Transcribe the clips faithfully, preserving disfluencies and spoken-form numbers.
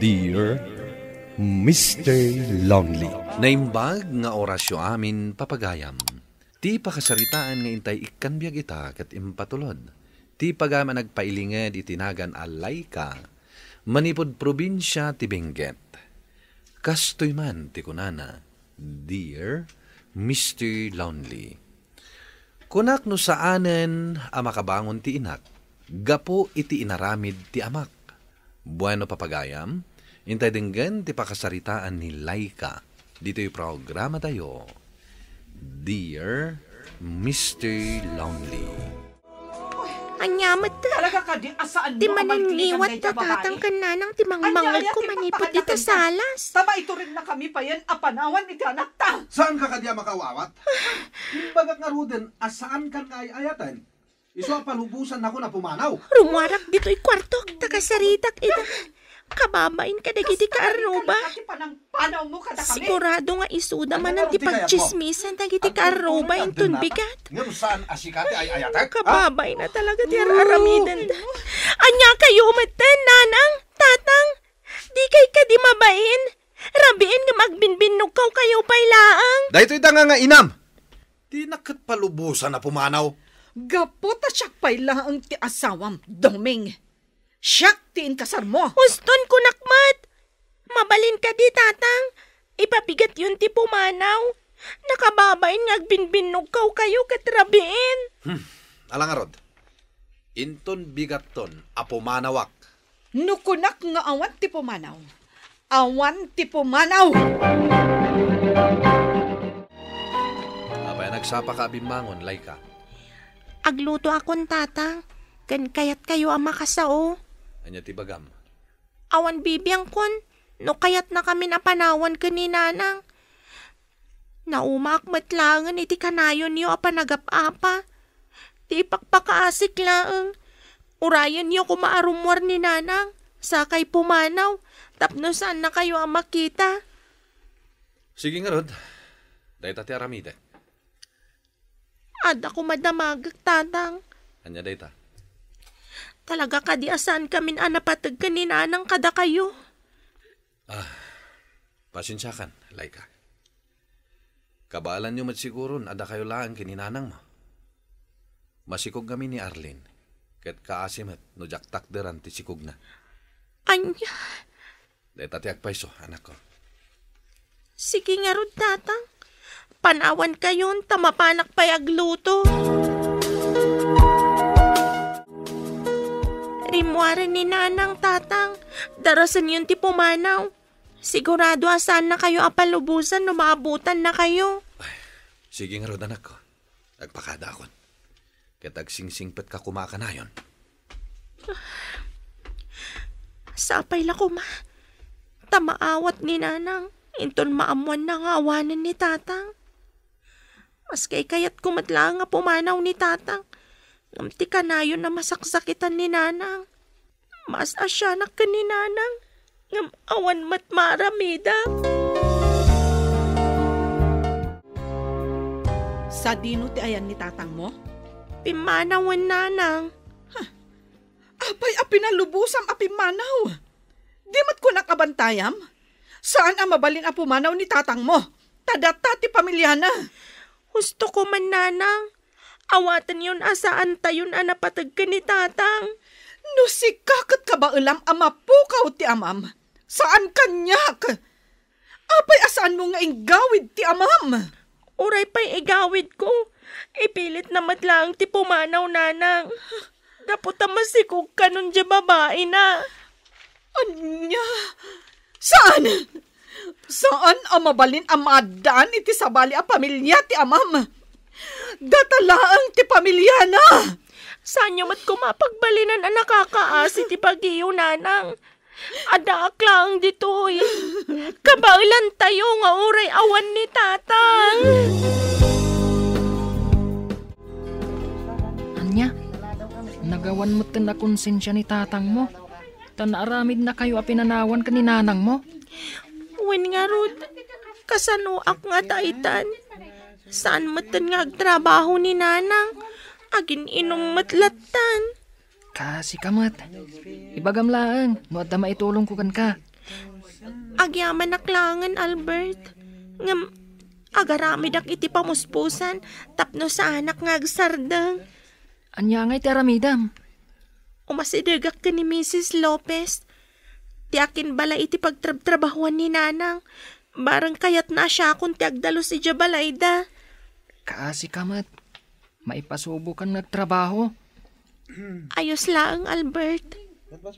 Dear Mister Lonely. Naimbag nga orasyo amin, papagayam. Ti pakasaritaan nga intay ikkan biag ita ket impatulod ti pagayam a nagpailinged iti nagan a Laika, manipud probinsia ti Benguet. Kastoy man ti kunana, Dear Mister Lonely. Kunak no saanen a makabangon ti inak gapu iti inaramid ti amak. Bueno, papagayam, intay denggen ti pakasaritaan ni Laika ditoy programatayo, Dear Mister Lonely. Ania met, Talaga kadi a saan ti mo a maninliwat maiglikan dayta tatang babae? Ken nanang ti mangmangeg ko manipud dita salas. Ta maituring na kami payen a panawan iti anakta. Saan ka kadi a makaawat? Imbagak ngaruden a saan kan nga ay-ayaten. Isu a palubosan nako na pumanaw. Rumuarak ditoy kuartok, ta kasaritak ida. Kababain kadagiti kaarruba. Panaw mo kada kami. Sigurado nga isuda manen ti pagtsismisan dagiti kaarruba inton bigat. Ngem saan a sika ti ay-ayatek? Kababain a talaga ti ar-aramidenda. Ania kayo metten, nanang, tatang? Di kay kadi mabain? Rabiin ngem agbinbinnogkaw kayo pay laeng. Daytoy da nga nga inam. Dinak ket palubosan a pumanaw. Gapu ta siak pay laeng ti asawam, Doming. Siak ti inkasarmo. Uston kunak met. Mabalin kadi, tatang? Ipabigatyon ti pumanaw. Nakababain nga agbinbinnogkaw kayo ket rabiin. Hmm. Ala ngarud. Inton bigatton a pumanawak. No kunak nga awan ti pumanaw, awan ti pumanaw. Apay a nagsapaka a bimmangon, Laika? Aglutoakon, tatang, ken kayatkayo a makasao. Ania ti bagam? Awan bibiangkon no kayatnakamin a panawan ken ni nanang. Naumaak met laengen iti kanayonyo a panagap-apa. Ti ipakpakaasik laeng. Urayenyo koma a rummuar ni nanang, sakay pumanaw, tapno saannakayo a makita. Sige ngarud, dayta ti aramidek. Adda koma damagek, tatang. Ania dayta? Talaga kadi a saankamin a napateg ken ni nanang kadakayo? Ah, pasensiakan, Laika. Kabaelanyo met siguron a dakayo laeng ken ni nanangmo. Masikog ngamin ni Arlene, ket kaasi met no diak takderan ti sikogna. Ania? Dayta ti agpayso, anakko. Sige ngarud, tatang. Panawankayon ta mapanak pay agluto. Rimmuaren ni nanang, tatang. Darasenyon ti pumanaw. Sigurado a saannakayo a palubosan no maabutannakayo. Ay, sige ngarud, anakko. Agpakadaakon. Ket agsingsingpetka koma a kanayon. Sapay la koma. Ta maawat ni nanang, inton maammoanna nga awanen ni tatang. Maski kayatko met laeng a pumanaw ni tatang, ngem ti kanayon a masaksakitan ni nanang. Maas-asianak ken ni nanang, ngem awan met maaramidak. Sadino ti ayan ni tatangmo? Pimmanawen, nanang. Apay a pinalubosam a pimmanaw? Di met kunak a bantayam? Saan a mabalin a pumanaw ni tatangmo, ta data ti pamiliana. Husto ko man, nanang. Awatenyon a saantayon a napateg ken ni tatang. No sika ket kabaelam a mapukaw ti amam, saan kaniak. Apay a saanmo nga inggawid ti amam? Uray pay igawidko, ipilitna met laeng ti pumanaw, nanang. Gapu ta masikog kanon diay babaina. Ania? Saan? Saan a mabalin a maaddaan iti sabali a pamilia ti amam? Data laeng ti pamiliana. Saanyo met koma a pagbalinan a nakakaasi ti bagiyo, nanang. Addaak laeng ditoy. Kabaelantayo nga uray awan ni tatang. Ania? Nagawan metten a konsensia ni tatangmo, ta naaramidnakayo a pinanawan ken ni nanangmo? Wen ngarud, kasanoak nga daytan? Saan metten nga agtrabaho ni nanang. Agin-inum met lattan. Kaasika met. Ibagam laeng no adda maitulongko kenka. Agyamanak laengen, Albert. Ngem, agaramidak iti pamuspusan tapno saanak nga agsardeng. Ania ngay ti aramidem? Umasidegak ken ni Misis Lopez. Ti akinbalay iti pagtrabtrabahuan ni Nanang. Bareng kayatna a siakon ti agdalus idiay balayda. Kaasi ka met. Maipasubokan nga agtrabaho. Ayos laeng, Albert.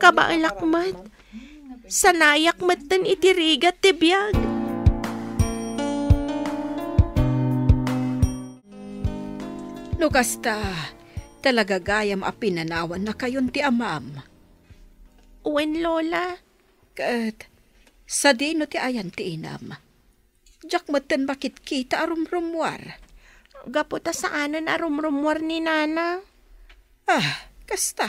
Kabaelak met. Sanayak metten iti rigat ti biag. No kasta, talaga gayam a pinanawannakayon ti amam. Wen, Lola. Ket sadino ti ayan ti inam? Diak metten makitkita a rumrummuar. Gapu ta saanen a rumrummuar ni Nana. Ah, kasta.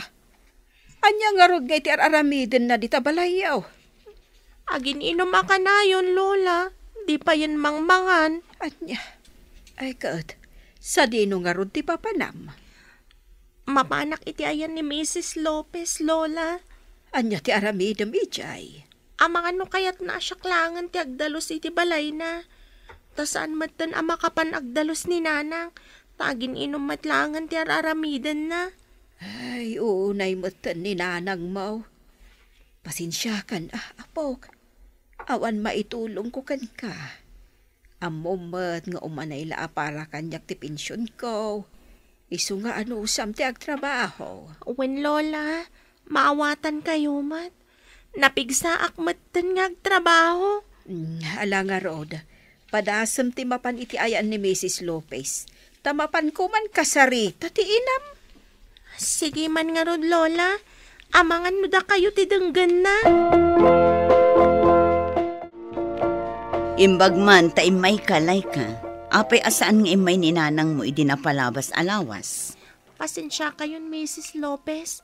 Ania ngarud ngay ti ar-aramidenna dita balayyo? Agin-inum a kanayon, Lola. Di payen mangmangan. Ania? Ay, ket, sadino ngarud ti papanam? Mapanak iti ayan ni Misis Lopez, Lola. Ania ti aramidem idiay? Amangan no kayatna a siak laengen ti agdalus iti balayna. Ta saan metten a makapan agdalus ni Nanang, ta agin-inum met laengen ti ar-aramidenna. Ay, uunay metten ni Nanangmo. Pasensiakan, ah, apok. Awan maitulongko kenka. Ammom met nga umanay la a para kaniak ti pensionko. Isu nga anusam ti agtrabaho. Wen, Lola, maawatankayo met. Napigsaak metten nga agtrabaho. Mm, ala ngarud, padasem ti mapan iti ayan ni Misis Lopez. Ta mapan koman kasarita ti inam. Sige man ngarud, Lola. Amangan no dakayo ti denggenna. Imbag man ta immayka, Laika. Apay a saan nga immay ni nanangmo idi napalabas a lawas? Pasensiakayon, Misis Lopez.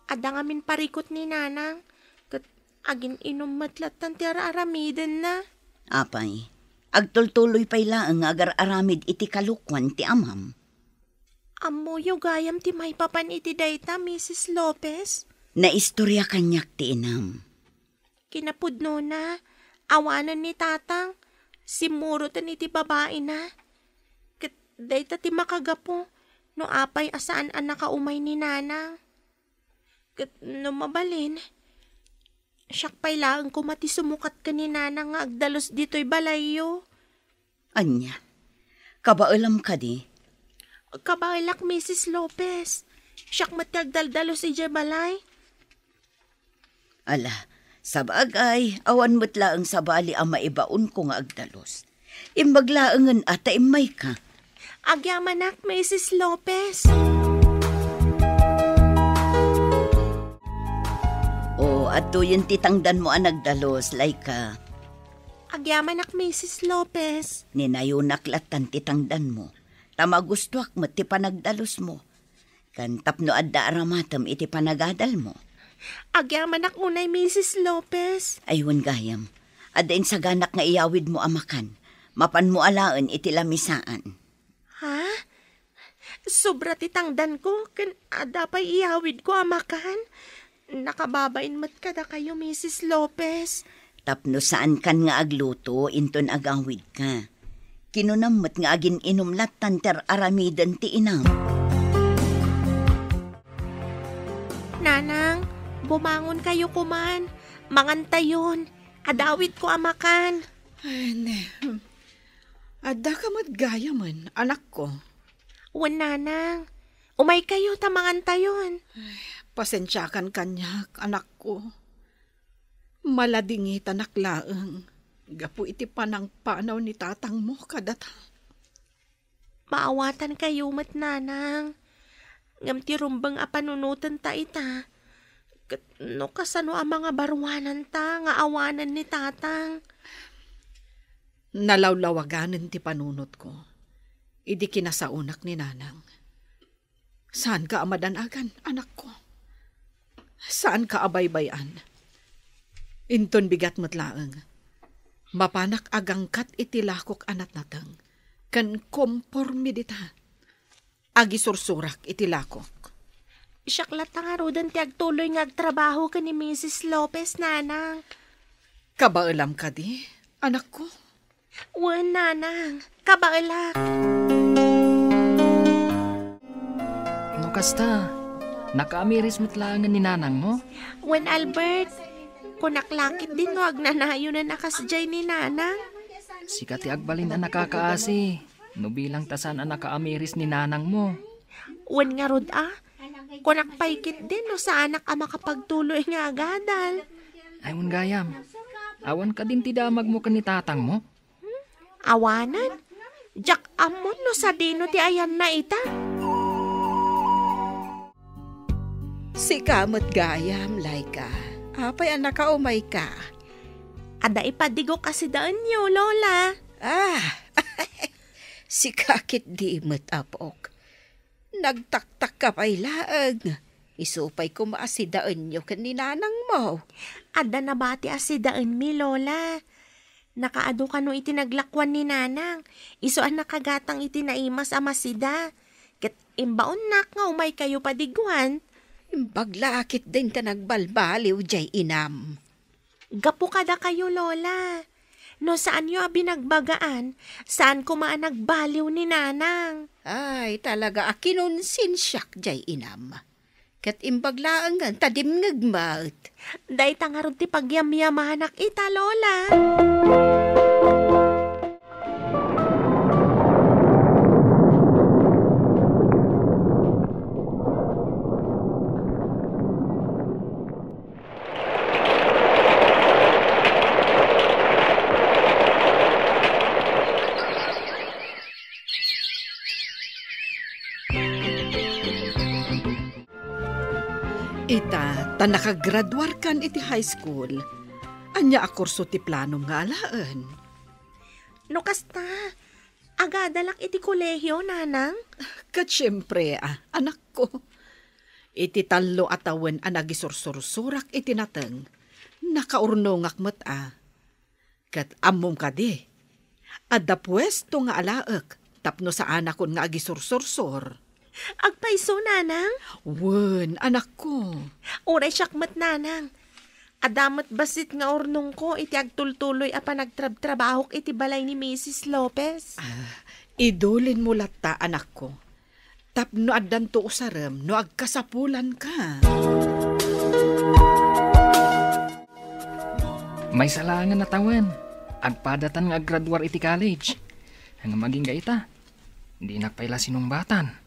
Adda ngamin parikut ni Nanang, ket agin-inum met lattan ti ar-aramidenna. Apay, agtultuloy pay laeng nga agar-aramid iti kalokuan ti amam. Ammoyo gayam ti maipapan iti dayta, Misis Lopez? Naistoria kaniak ti inam. Kinapudnona, awanen ni Tatang, simmuroten iti babaina. Ket dayta ti makagapu no apay a saan a nakaumay ni Nanang. Ket no mabalin, siak pay laeng koma ti sumukat ken ni Nanang nga agdalus ditoy balayyo. Ania? Kabaelam kadi? Kabaelak, Misis Lopez. Siak met ti agdaldalus idiay balay. Ala, sabagay, awan met laeng sabali a maibaonko nga agdalus. Imbag laengen a ta immayka. Agyamanak, Misis Lopez. O, adtoyen ti tangdanmo a nagdalus, Laika. Agyamanak, Misis Lopez. Ninayonak lattan ti tangdanmo, ta magustuak met ti panagdalusmo. Ken tapno adda aramatem iti panagadalmo. Agyamanak unay, Misis Lopez. Ay, wen gayam. Adda insaganak nga iyawidmo a makan. Mapanmo alaen iti lamisaan. Ha? Sobra ti tangdanko, ken adda pay iyawidko a makan? Nakababain met kadakayo, Misis Lopez. Tapno saankan nga agluto, inton agawidka. Kinunam met nga agin-inum lattan ti ar-aramiden ti inam. Nanang, bumangon kayo koman. Mangantayon. Adawidko a makan. Ay, ne. Adda ka met gayamen, anakko. Wen, Nanang. Umay kayo ta mangantayon. Ay, pasensiakan kaniak, anakko. Maladingitanak laeng gapu iti panangpanaw ni tatangmo kadata. Maawatan kayo met, Nanang. Ngem ti rumbeng a panunoten ta ita, ket no kasano a mangabaruanan ta nga awanen ni Tatang? Nalawlawaganen ti panunotko idi kinasaonak ni Nanang. Saanka a madanagan, anakko. Saanka a baybay-an. Inton bigat met laeng, mapanak agangkat iti lakok a natnateng ken komporme dita. Agisursurak iti lakok. Siak latta ngaruden ti agtuloy nga agtrabaho ken ni Misis Lopez, Nanang. Kabaelam kadi, anakko? Wen, nanang. Kabaelak. No kasta, nakaamiris met laengen ni nanangmo? Wen, Albert. Kunak la ketdin no agnanayonen a kasdiay ni nanang. Sika ti agbalin a nakakaasi, no bilang ta saan a nakaamiris ni nanangmo. Wen ngarud a, kunak pay ketdin no saanak a makapagtuloy nga agadal. Ay, wen gayam. Awan kadin ti damagmo ken ni tatangmo? Awanen? Diak ammon no sadino ti ayanna ita. Sika met gayam, Laika. Apay a nakaumayka? Adda ipadigok a sidaenyo, Lola. Ah, sika ketdi met, apok. Nagtaktakka pay laeng. Isu pay koma a sidaenyo ken ni nanangmo. Adda nabati a sidaenmi, Lola. Nakaadu kano iti naglakuan ni nanang. Isu a nakagatang iti naimas a masida. Ket imbaonnak nga umaykayo padiguan. Imbag la ketdin ta nagbalbaliw diay inam. Gapu kadakayo, Lola. No saanyo a binagbagaan, saan koma a nagbaliw ni nanang. Ay, talaga a kinonsensiak diay inam. Ket imbag laengen ta dimngeg met. Dayta ngarud ti pagyamyamanak ita, Lola. Ita, ta nakagraduarkan iti high school, ania a kurso ti planom nga alaen? No kasta, agadalak iti kolehio, nanang. Ket siempre, a, anakko. Iti tallo a tawen a nagisursursurak iti nateng, nakaurnongak met a. Ket ammom kadi, adda puesto nga alaek tapno saanakon nga agisursursor. Agpayso, nanang? Wen, anakko. Uray siak met, nanang. Adda met bassit nga urnongko iti agtultuloy a panagtrabtrabahok iti balay ni Misis Lopez. Ah, idulinmo latta, anakko. Tapno addanto usarem no agkasapulanka. Maysa laengen a tawen, agpadatan nga aggraduar iti college. Ngem agingga ita, dinak pay la sinungbatan.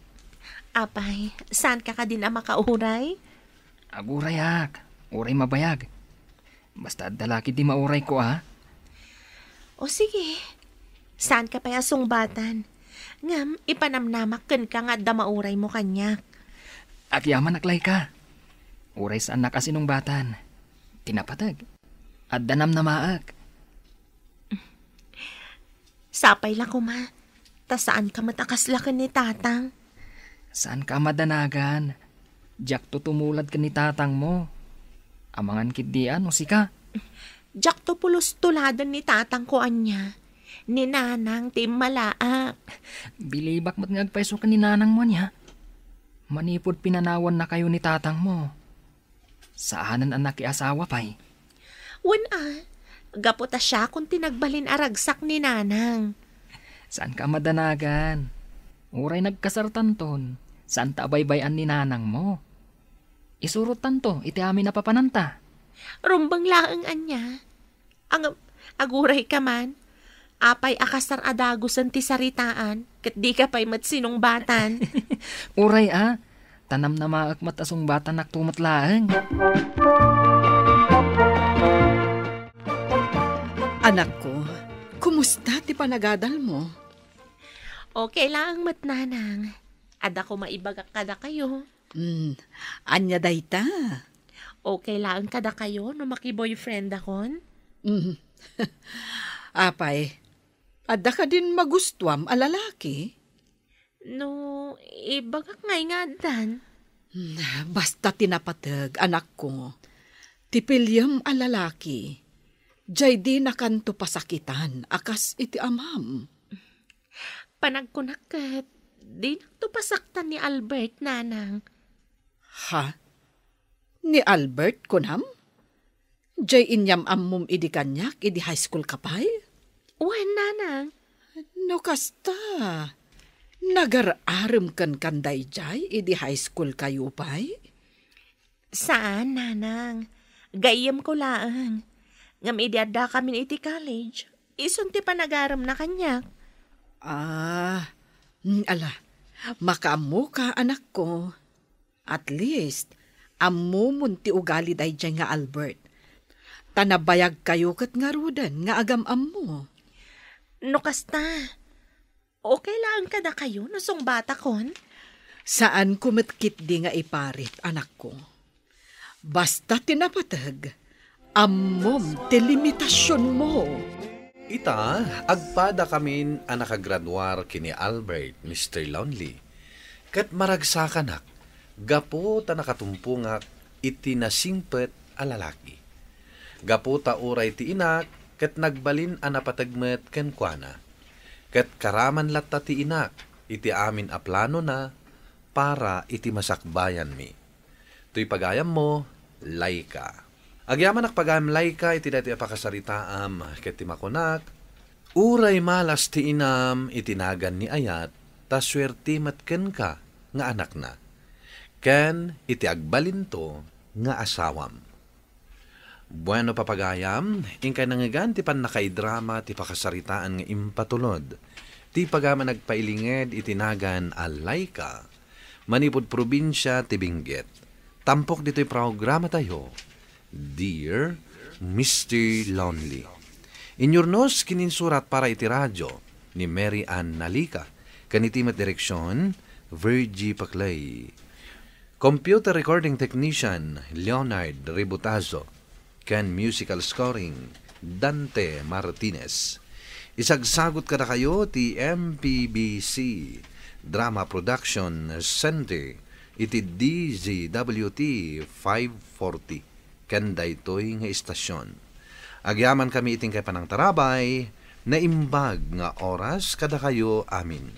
Apay, saanka kadin a makauray? Agurayak, uray mabayag. Basta adda la ketdi maurayko a. O sige, saanka pay a sungbatan. Ngem ipanamnamak kenka nga adda mauraymo kaniak. Agyamanak, Laika. Uray saannak a sinungbatan. Ti napateg, adda namnamaek. Sapay la koma, ta saanka met a kasla ken ni tatang. Saanka a madanagan. Diakto tumulad ken ni tatangmo. Amangan ketdi a no sika. Diakto pulos tuladen ni tatangko ania. Ni nanang ti immalaak. Bilibak met nga agpayso ken ni nanangmo ania. Manipud pinanawannakayo ni tatangmo. Saanen a nakiasawa pay. Wen a, gapu ta siakon ti nagbalin a ragsak ni nanang. Saanka a madanagan. Uray nagkasartanton, saanta a baybay-an ni nanangmo. Isurottanto iti amin a papananta. Rumbeng laeng ania. Ang, agurayka man. Apay a kasar a dagusen ti saritaan, ket dika pay met sinungbatan. Uray a, ta namnamaek met a sungbatannakto met laeng. Anakko, kumusta ti panagadalmo? Okay laeng met, nanang. Adda koma ibagak kadakayo. Hmm, ania dayta? Okay laeng kadakayo no makiboyfriendakon? Hmm. Apay, adda kadin magustuam a lalaki? No, ibagak ngay nga addan. Hmm, basta ti napateg, anakko. Ti piliem a lalaki, jay dinakanto pasakitan a kas iti amam. Panagkunak ket, dinakto pasaktan ni Albert, nanang. Ha? Ni Albert, kunam? Jay inyam-ammom idi kaniak idi high school ka pay? Wen, nanang. No kasta, nagar-arem kenkan dayjay idi high school kayo pay? Saan, nanang. Gayyemko laeng. Ngem idi addakamin iti college, isun ti panagaremna kaniak. Ah, mm, ala, makaammoka, anakko. At least, ammomon ti ugali dayjay nga Albert. Ta nabayagkayo ket ngaruden nga agam-ammo. No kasta, okay laeng kadakayo no sungbatakon? Saanko met ketdi nga iparit, anakko. Basta ti napateg, ammom ti limitasionmo. Ita, agpadakamin a nakagraduar ken ni Albert, Mister Lonely. Ket maragsakanak gapu ta nakatumpongak iti nasingpet a lalaki. Gapu ta uray ti inak ket nagbalin a napateg met kenkuana. Ket karaman latta ti inak iti amin a planona para iti masakbayanmi. Toy pagayammo, Laika. Agyamanak pagayam, Laika, iti daytoy a pakasaritaam, ket ti makunak, uray malas ti inam iti nagan ni ayat, ta suerte met kenka nga anakna, ken iti agbalinto nga asawam. Bueno, papagayam, inkay nangngegan ti pannakaidrama ti pakasaritaan nga impatulod ti pagayam a nagpailinged iti nagan a Laika, manipud probinsia ti Benguet. Tampok ditoy programatayo, Dear Mister Lonely. Inyurnos ken insurat para iti radio ni Mary Ann Nalica, ken iti met direksion, Virgie Paclay. Computer recording technician, Leonard Ributazo, ken musical scoring, Dante Martinez. Isagsagut kadakayo ti M P B C Drama Production Center iti D Z W T five forty ken daytoy nga istasion. Agyamankami iti inkay panangtarabay, naimbag nga oras kadakayo amin.